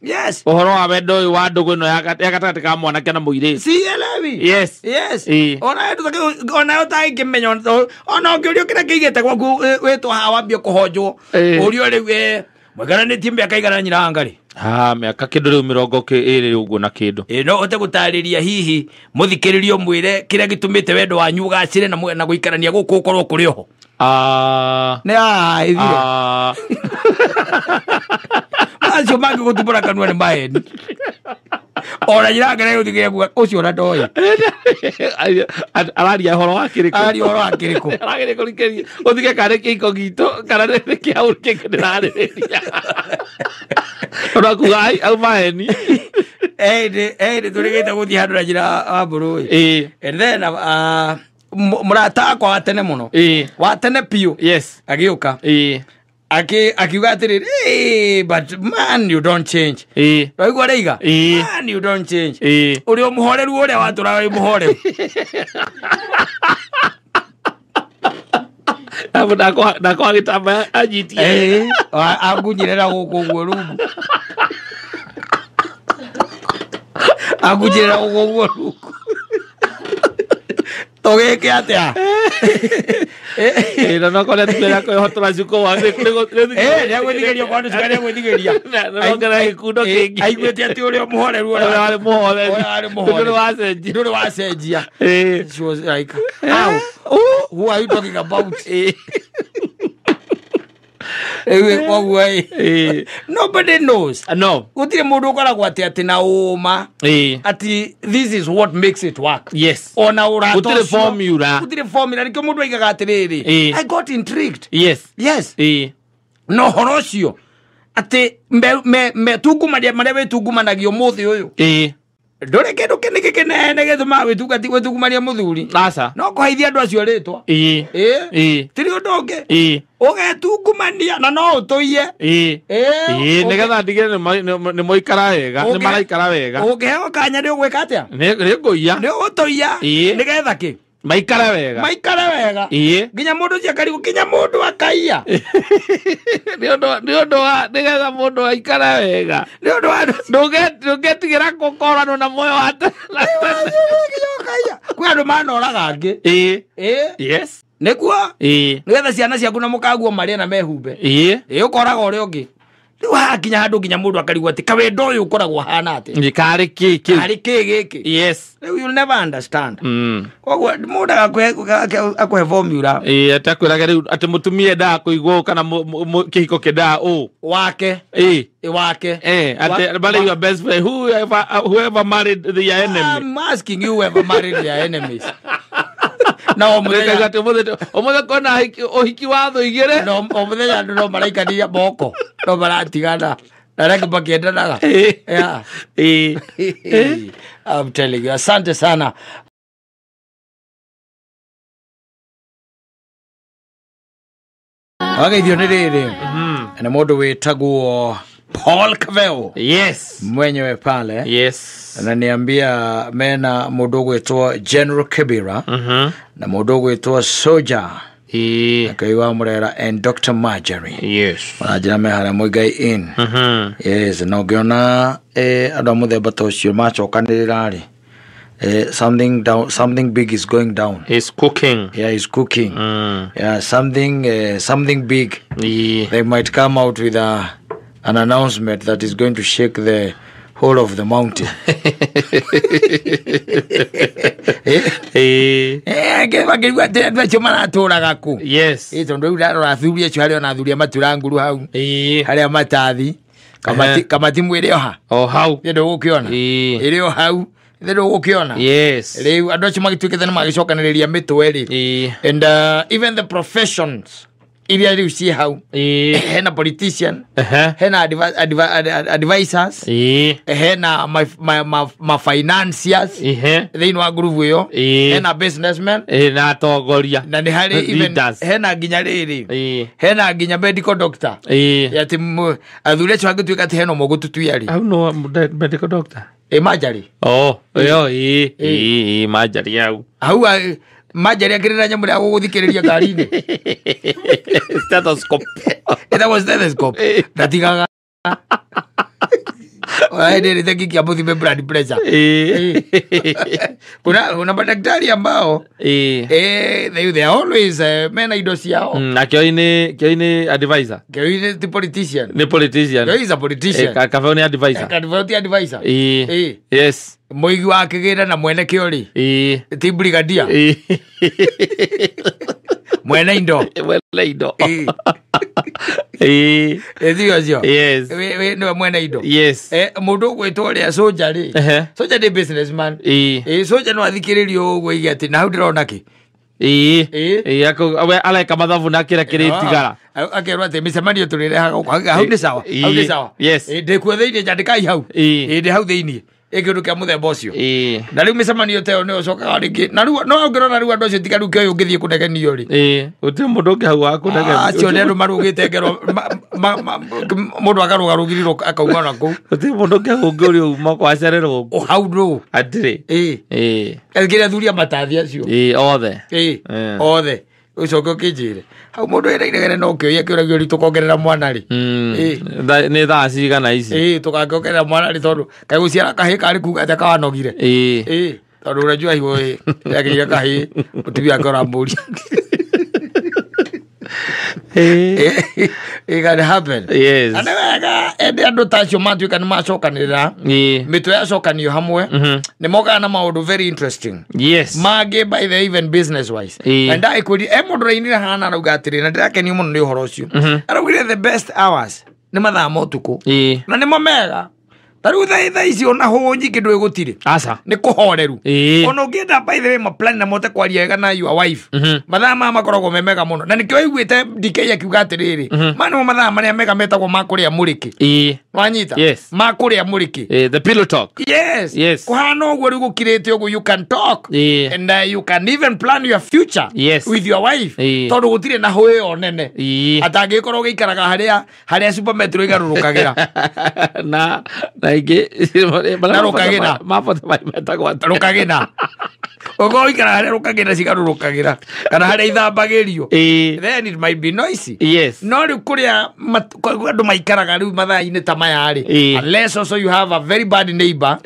Yes. Ũhoro wa wendo ũyũ wa ndũgũ ĩno ya gatagatĩ ka mwanake na mũirĩtu. Sielewi. Yes. Yes. Ona yo tangĩmenya ona ũngĩũrio kĩrĩa kĩigĩte gwaku wĩtwo haha wambie kũhonjwo. Ũrio rĩu mwĩkaranĩtie mĩaka igana nyina wa Ngarĩ. Mĩaka kĩndũ rĩu 22 ũguo na kĩndũ. No ũhote gũtarĩria hihi mũthikĩrĩrio mwĩre kĩrĩa gĩtũmĩte wendo wanyu ũgacĩre na gũikarania gũkũ ũkorwo kũrĩ oho. Nĩ ithire. Acio mangĩgũtumbũra kanua nĩ maheni. Ona nyina Ngarĩ gũthikĩrĩria kuga ũcio ona ndoĩ. Araria ũhoro wa kĩrĩkũ? Araria ũhoro wa kĩrĩkũ? Arageria kũrikĩria ũthike kana nĩ kĩhiko gitũ kana nĩ kĩa kĩngĩ ndĩrarĩrĩria. Ona kuga au maheni. Ĩndĩ tũrĩgĩte gũthiĩ handũ na njĩra wa mbũrũ. And then Mũrata wakwa wa tene mũno. Wa tene piũ. Yes. Agĩũka. Akiuga atĩrĩrĩ, "Hey, but man, you don't change." Waigua rĩiga? Man, you don't change. Ũrĩ o mũhoreru ũrĩa watũraga wĩ mũhoreru. Ndakwa gĩtambaya anyitie. Angunyĩrĩra gũkũ ũguo rungu. Angunyĩrĩra gũkũ ũguo rungu. Tũgĩke atĩa? Na no kore tũkĩra kwĩhotora cuko wa Nĩegwĩthigĩria kwa nĩ nĩegwĩthigĩria. Na nongera gĩkundo kĩngĩ. Aiguĩte atĩ ũrĩa mũhoreru ũrĩa warĩ mũhoreru. Ũrĩa warĩ mũhoreru. Ndũrĩ wacenjia. Ndũrĩ wacenjia. She was like, how? Who are you talking about? Koguo nobody knows. No. Gũtirĩ mũndũ ũkoragwo atĩ na ũma. Atĩ this is what makes it work. Yes. Ona ũrata Gũtirĩ ũcio. formula. Gũtirĩ formula. Nĩkĩo mũndũ aigaga atĩrĩrĩ. I got intrigued. Yes. Yes. Na ũhoro ũcio atĩ metungumania marĩa wĩtungumanagio ũmũthĩ ũyũ. Ndũrĩ kĩndũ kĩnĩkĩ kĩnene gĩtũmaga wĩtungumania mũthuri. Aca. No kũhaithia andũ acio rĩtwa. Tiri ũndũ ũngĩ. Ũgetungumania na no ũtũiye. Nĩgetha ndigĩre nĩ moikara wega, nĩ maraikara wega. Ũngĩheo kanya nĩ ũgwĩka atĩa? Nĩ ngũiya. Nĩ ũgũtũiya. Nĩgetha kĩ? Maikare wega. Maikare wega. Nginya mũndũ ũcio akarigwo, nginya mũndũ akaiya. Nĩ ũndũ wa nĩgetha mũndũ aikare wega. Nĩ ũndũ wa ndũngetigĩra gũkoranwo na muoyo wa tene na tene. Kwĩ andũ manoraga angĩ. Yes. Nĩguo? Nĩgetha ciana ciaku na mũkaguo marĩe na mehumbe. Ũkoraga ũrĩa ũngĩ. Rĩu hakinya handũ nginya mũndũ akarigwo atĩ kawendo ũyũ ũkoragwo ũhana atĩa? Karĩ kĩ kĩu? Karĩ kĩ gĩkĩ? Yes. Rĩu you'll never understand. Koguo mũndũ akũhe formula. Atĩ akwĩrage rĩu atĩ mũtumia endaga kũigwo kana kĩhiko kĩendaga ũũ. Wake. Wake. Atĩ marĩ your best friend. Whoever married their enemy. I'm asking you whoever married their enemies. Na o mũthenya ũmũthĩ kona ũhiki wa thũ igĩrĩ. No o mũthenya andũ no maraikania moko. No maratigana. Na rĩngĩ makĩendanaga. Yeah. I'm telling you, asante sana. Wagaithio nĩ rĩrĩ. Na mũndũ wĩtagwo Paul Kaveo. Yes. Mwenyewe pale. Yes. Ananiambia mena mũndũ ũgwĩtwo General Kibira. Na mũndũ ũgwĩtwo Soja. Akaiwa Murera and Dr. Marjorie. Yes. Maranjĩra me harĩa Muigai Inn. Yes, na ũngĩona andũ a mũthemba ta ũcio macokanĩrĩra rĩ, something down, something big is going down. He's cooking. Yeah, he's cooking. Yeah, something big. Yeah. They might come out with an announcement that is going to shake the whole of the mountain. Andũ acio maratũraga kũ? Yes. Tondũ rĩu ndarora athuri acio harĩa ona athuri a matura nguru hau. Harĩa matathi. Kamati mwĩrĩ o ha? O hau. Nĩ ndũgũkĩona? Ĩrĩ o hau. Nĩ ndũgũkĩona? Yes. Rĩu andũ acio magĩtuĩkĩte nĩ magĩcokanĩrĩria mĩtwe rĩ. And even the professions iria rĩu ciĩ hau. Hena politician, hena advisors, hena ma financiers thĩinĩ wa ngurubu ĩyo, hena businessmen, na atongoria, na nĩ harĩ even hena nginya rĩrĩ, hena nginya medical doctor. Atĩ athuri acio angĩtuĩka atĩ hena ũmwe ũgũtutuia rĩ. Hau no medical doctor. Marjorie. Oh, ĩyo Marjorie hau. Hau Marjorie akĩrĩ na nyamũ ya gũgũthikĩrĩria ngari-inĩ. Stethoscope. Ĩtagwo stethoscope. Ndatigaga. Hĩndĩ ĩrĩa kĩkia mũthime blood pressure. Kuna madaktari ambao they are always mena indo ciao. Na Kĩoi nĩ advisor. Kĩoi ti politician. Nĩ politician. Kĩoi is a politician. Kaveo nĩ advisor. Kaveo ti advisor. Yes. Mũigi wa kĩgĩna na mwene kĩo rĩ. Ti brigadier. Mwene indo. Mwene indo. Ĩthio. Yes. Nĩwe mwene indo. Yes. Mũndũ ũgwĩtwo ũrĩa Soja rĩ. Soja nĩ businessman. Soja no athikĩrĩrio ũguo aige atĩ na hau ndĩrona kĩ. Areka mathabu na kĩrĩa kĩrĩtigara. Akerwo atĩ mĩcemanio tũrĩrehaga gũkũ. Hau nĩ sawa. Hau nĩ sawa. Yes. Ndĩkuo thĩinĩ, nyandĩkai hau. Ndĩ hau thĩinĩ. Ĩ kĩndũ kĩa mũthemba ũcio. Na rĩu mĩcemanio ta ĩyo nĩyo ũcokaga rĩngĩ na rĩu no ũngĩrora rĩu andũ acio tiga rĩu kĩoĩ ũngĩthiĩ kũnegenio rĩ. Gũtirĩ mũndũ ũngĩ hau wa kũnegenio. Acio nĩ andũ marũgĩte ngero mũndũ akarũga rũgiri akauma na kũu. Gũtirĩ mũndũ ũngĩ hau ũngĩũrio uma kwacererwo. O hau ndũ. Hatirĩ. Kĩrĩa athuri a matathi acio. Othe. Othe. Ucoke ũkĩnjĩre hau mũndũ wĩna inegene no kĩũria kĩũragio rĩ tũkongerera mwana rĩ. Nĩ thaa cigana ici? Tũkangĩongerera mwana rĩ tondũ kaĩ gũciara kahĩĩ karĩ kuga atĩa kawanogire. Tondũ unajua hivo yakĩire kahĩĩ mũtumia wake ũramũria. It can happen. Yes. Na nĩ wega ende andũ ta acio matuĩka nĩ macokanĩrĩra mĩtwe yacokanio hamwe nĩ mokaga na maũndũ very interesting. Yes. Mangĩ by the even business wise. Na ndaĩkũria e mũndũ rainire hana arauga atĩrĩ na ndĩrakenio mũno nĩ ũhoro ũcio. Araugire the best hours nĩ mathaa ma ũtukũ. Na nĩmo mega. Ta rĩu thaa ici ona hũ nyingĩ ndũĩ gũtirĩ. Aca. Nĩ kũhoreru. Ona ũngĩenda by the way maplan na mote kwaria wega na your wife. Mathaa maya makoragwo me mega mũno. Na nĩkĩo aiguĩte DK akiuga atĩrĩrĩ. Maya nĩmo mathaa marĩa mega metagwo ma kũrĩa mũrĩkĩ. Wanyita? Yes. Ma kũrĩa mũrĩkĩ. The pillow talk. Yes. Yes. Kũhana ũguo rĩu gũkirĩte ũguo you can talk. And you can even plan your future. Yes. With your wife. Tondũ gũtirĩ na hũ ĩyo nene. Atangĩkorwo gĩikaraga harĩa Super Metro ĩgarũrũkagĩra. Na ingĩ na rũkagĩna. Rũkagĩna. Ũkorwo ikara harĩa rũkagĩna cigarũrũkagĩra kana harĩa ithambagĩrio. Then it might be noisy. Yes. No rĩu kũrĩa andũ maikaraga rĩu mathaa-inĩ ta maya rĩ. Unless also you have a very bad neighbor.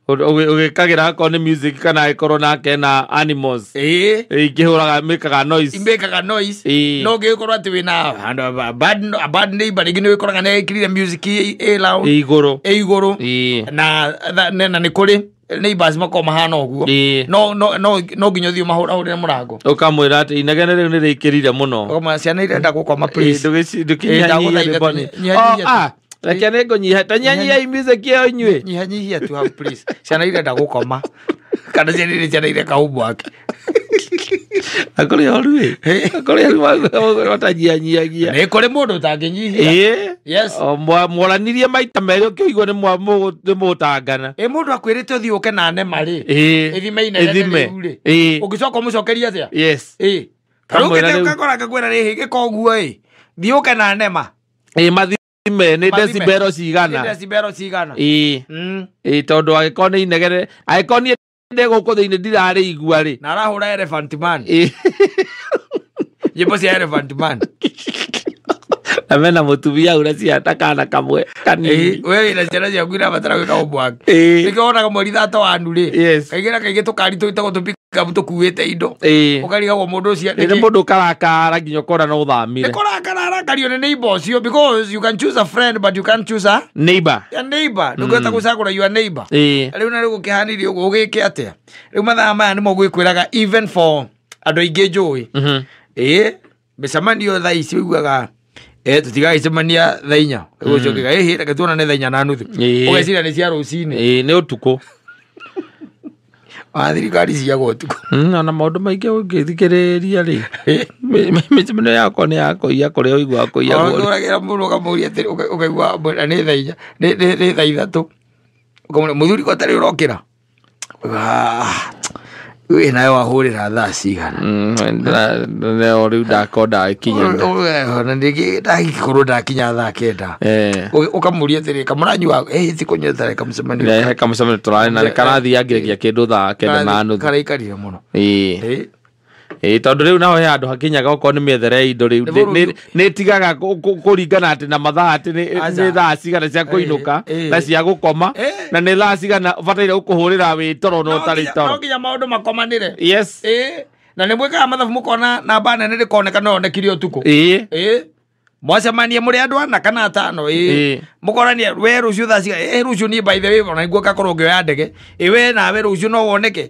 Ũgĩkagĩra akorwo nĩ music kana agĩkorwo nake na animals. Ingĩhũraga mĩkaga noise. Imĩkaga noise. No ũngĩgĩkorwo atĩ wĩna a bad neighbor rĩngĩ nĩ ũgĩkoraga nĩ ekĩrire music ĩ loud. Ĩ igũrũ. Na nĩ kũrĩ neighbors makorwo mahana ũguo. No no nginya ũthiĩ ũmahũrahũrĩre mũrango. Ũkamwĩra atĩ inegene rĩu nĩ rĩkĩrire mũno. Ũkamwĩra ciana irenda gũkoma please. Ndũkĩnyihanyihie. Reke nĩ ngũnyiha ta nyihanyihiai music ĩyo inyuĩ. Nyihanyihia tu hau please. Ciana irenda gũkoma. Kana ciana ireka homework. Akũrĩ oru ĩ. Akũrĩ oru matanyihanyihagia. Nĩ kũrĩ mũndũ ũtangĩnyihia. Yes. Mwaranirie maita merĩ ũkĩigua nĩ mũgũtangana. Ĩ mũndũ akwĩrĩte ũthiĩ ũke na nema rĩ. Ĩthime inegene rĩu rĩ. Ũngĩcoka ũmũcokerie atĩa? Yes. Rũkĩte ũgakora ngakwĩra rĩ gĩka ũguo ĩ. Thiĩ ũke na nema. Mathime nĩ decibelo cigana. Nĩ decibelo cigana. Tondũ angĩkorwo nĩ inegene angĩkorwo niĩ ndĩ gũkũ thĩinĩ ndirarĩigua rĩ. Na arahũra Elephant Man. Nyĩmbo cia Elephant Man. Na mena mũtumia ũrĩa ciana kana kamwe kanini. We wĩna ciana ciaku irabatara gwĩka homework. Nĩkĩo wonaga mweri thata wanu rĩ. Kaingĩ na kaingĩ tũkari tũĩtagwo tũpikabu tũkuĩte indo. Ũkarigagwo mũndũ ũcio. Nĩ mũndũ ũkarakara nginya ũkona no ũthamire. Nĩ kũrakara arakario nĩ neighbor ũcio because you can choose a friend but you can't choose a neighbor. A neighbor. Ndũngĩhota gũcagũra your neighbor. Rĩu na rĩu gũkĩhanirie ũguo ũgĩke atĩa? Rĩu mathaa maya nĩmo gwĩkwĩraga even for andũ aingĩ njũĩ. Mĩcemanio thaa ici ũiguaga tũtigagĩcemania thaa inya. Ũgũcokia reke tuonane thaa inya na nuthu. Ũgeciria nĩ cia rũcinĩ. Nĩ ũtukũ. Thirikari ciagwo ũtukũ. Ona maũndũ maingĩ ũngĩthikĩrĩria rĩ. Mĩcemanio yakwa nĩ ya kũiya kũrĩa ũiguaga kũiya. Ũragĩra mũndũ ũkamũria atĩrĩ ũkaigua nĩ thaa inya nĩ thaa ithatũ. Ũkamũria mũthuri ko tarĩ ũrokĩra. Wĩ nayo wahũrĩra thaa cigana. Rĩu ndakorwo ndakinya. Ona ndagĩkorwo ndakinya thaa kenda. Ũkamũria atĩrĩ kamũranyua tikũnyua tarĩ kamũcemanio. He kamũcemanio tũrarĩ na karathiangĩrĩria kĩndũ thaa kenda na nuthu. Karaikarire mũno. Tondũ rĩu naho he handũ hakinyaga okorwo nĩ mĩethere ya indo rĩu nĩ tigaga kũringana atĩ na mathaa atĩ nĩ thaa cigana cia kũinũka na cia gũkoma na nĩ thaa cigana ũbataire gũkũhũrĩra wĩ toro na ũtarĩ toro. No nginya maũndũ makomanĩre. Yes. Na nĩ mwĩkaga mathabu mũkona namba nene rĩkoneka no yonekire ũtukũ. Mwacemania mũrĩ andũ ana kana atano. Mũkorania we rũciũ thaa cigana rũciũ niĩ by the way ona nĩguo ngakorwo ngĩoya ndege. We nawe rũciũ no woneke.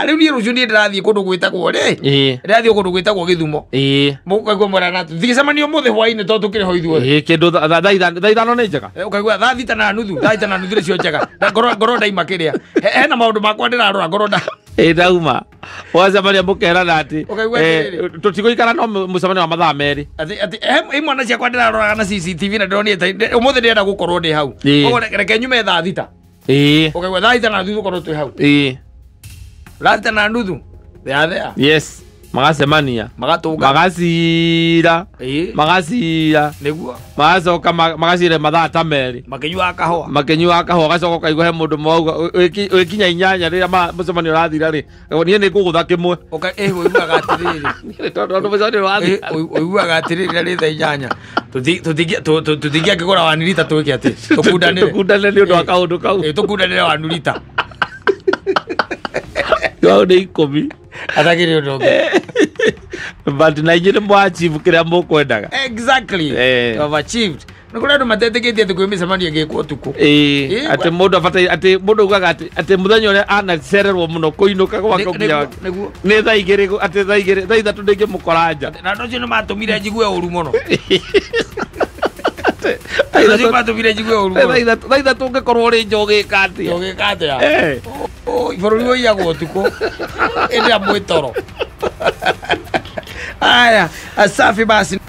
Rĩu niĩ rũciũ niĩ ndĩrathiĩ kũndũ gwĩtagwo rĩ. Ndĩrathiĩ kũndũ gwĩtagwo Gĩthumo. Mũkaigua mwerana tũtigĩcemania ũmũthĩ hwaĩ-inĩ tondũ tũkĩrĩ ho ithuothe. Kĩndũ thaa ithano nĩ njega. Ũkaigua thaa thita na nuthu, thaa thita na nuthu nĩcio njega. Ngorwo ndaima kĩrĩa. Hena maũndũ makwa ndĩrarora ngorwo nda. Ndauma. Wacemania mũkerana atĩ tũtigũikara no mũcemanio wa mathaa merĩ. Atĩ imwana ciakwa ndĩraroraga na CCTV na ndĩronire ũmũthĩ ndĩrenda gũkorwo ndĩ hau. Koguo reke nyume thaa thita. Ũkaigua thaa 5:30 tũkorwo twĩ hau. Thaa 5:30 they are there. Yes. Magacemania. Magatũnga. Magacira. Magacira. Nĩguo. Magacoka magacira mathaa ta 2. Makĩnyuaga kahũa. Makĩnyuaga kahũa gacoka ũkaigua he mũndũ mwauga wĩkinya 8 rĩrĩa mũcemanio ũrathira rĩ. Niĩ nĩ ngũgũtha kĩmwe. Ũiguaga atĩrĩrĩ. Tondũ mũcemanio ũrathira. Ũiguaga atĩrĩrĩ na rĩ thaa 8. Tũtingĩakĩgũra 1 lita twĩke atĩ. Tũkundanĩre. Tũkundanĩre nĩ ũndũ wa kaũndũ kau. Tũkundanĩre 1 lita. Kau nĩ 10. Atakĩrĩ ũndũ ũngĩ. But na inyuĩ nĩ mwa achieve kĩrĩa mũkwendaga. Exactly. You have achieved. Nĩ kũrĩ andũ matetĩkĩtie atĩ kwĩ mĩcemanio ĩngĩkwo ũtukũ. Atĩ mũndũ abataire atĩ mũndũ augaga atĩ mũthenya ũrĩa anacererwo mũno kũinũka gwake ũkinya wake. Nĩguo. Nĩ thaa 2 atĩ thaa 2 thaa 3 ndĩngĩmũkora nja. Na andũ acio nĩ matũmire njigue ũru mũno. Andũ acio matũmire njigue ũru mũno. Thaa 3 ũngĩkorwo ũrĩ nja ũgĩka atĩa? Ũgĩka atĩa? Bũrũri ũiyagwo ũtukũ. Ĩndĩ ya mwĩtoro. Aya, asafi basi.